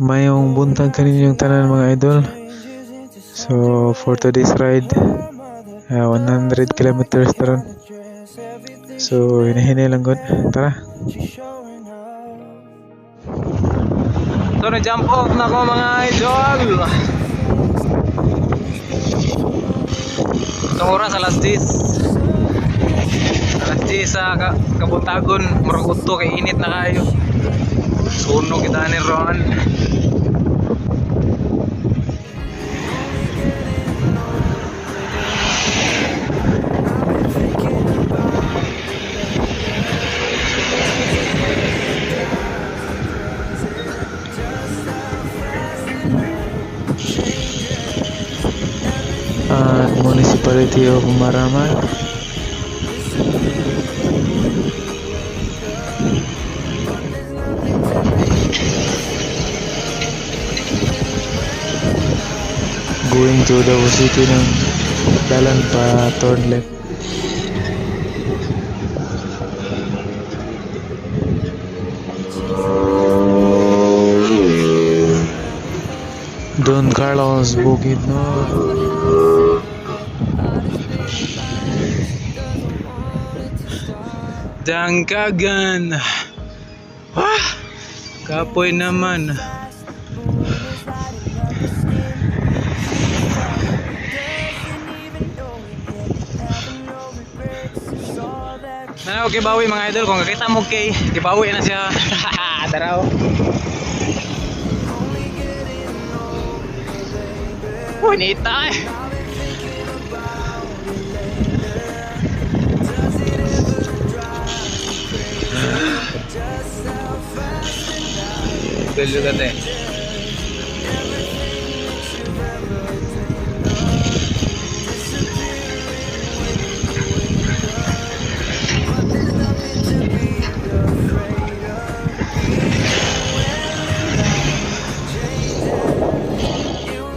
Mayong buntag kaninyong tanan, mga idol. So for today's ride, 100 kilometers taron. So hinahinay lang gud. Tara. So na-jump off na ko, mga idol. Itong oras, alas 10. Alas 10 sa kabuntagon, murag udto kay init na kayo. Sunog kita ni Ron. At Municipality of Maraman. Going to Davao City ng dalan pa turn left. Don Carlos, Bukidnon. Dangkagan. Ah, kapoy naman. Nanaw kibawi, mga idol, kung kakita mo kay kibawi na siya. Taraw. Uy, nita eh. Juga teh.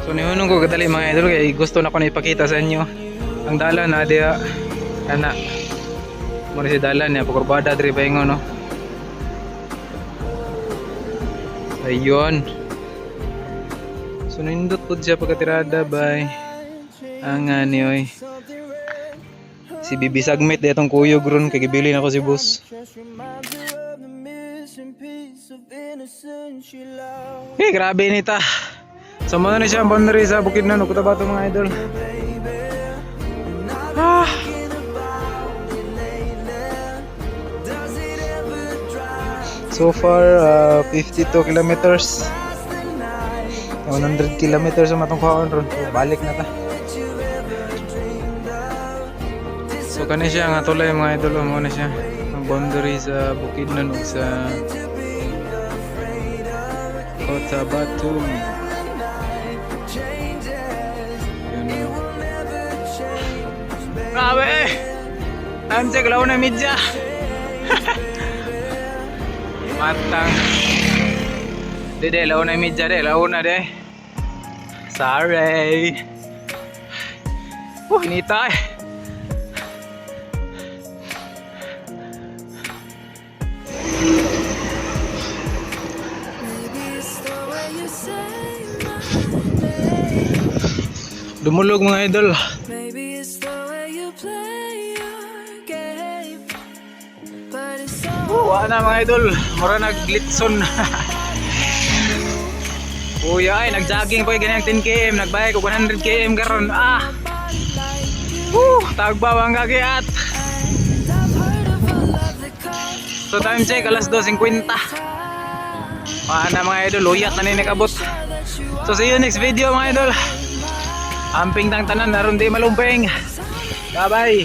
So nihunong ko kadali, mga idol, kay gusto na ko na ipakita sa inyo ang dalan na diha ana mo ni si dalan niya pakurbada diri paingon, no. Ayun. So nindot pud siya pagkatirada bay. Ang ani oy. Si Bibi Sagmit ditong kuyog ron kay gibili na ko si boss. Eh, grabe nita. So mo na siya ang boundary sa Bukidnon ug Cotabato, mga idol. Ah. So far, 52 kilometers. 100 kilometers ang matong kuhaon ron. So, balik na ta. So kani siya nga tulay, mga idol, mo na siya ang boundary sa Bukidnon ug sa Cotabato. Yun, oh. Grabe! Time check, 1:30. Matang. Di, 1:30 de, 1:00 de. Sorry. Oh, inita eh. Maybe it's the way you say my name. Dumulog, mga idol. Maybe it's the way you play your game. But it's all Oh, wala na, mga idol. Mura naglitson. Kuya ay, nag-jogging pa yung ganyang 10 km. Nagbayad ko 100 km karon. Ah! Nobody like you. Woo! Tagbaw ang gagiat. And I've heard of a love that comes So time check, alas 2:50. Wala na, mga idol, luyat na ni nakabot. So see you next video, mga idol. Amping tang tanan, aron di malumping. Bye bye.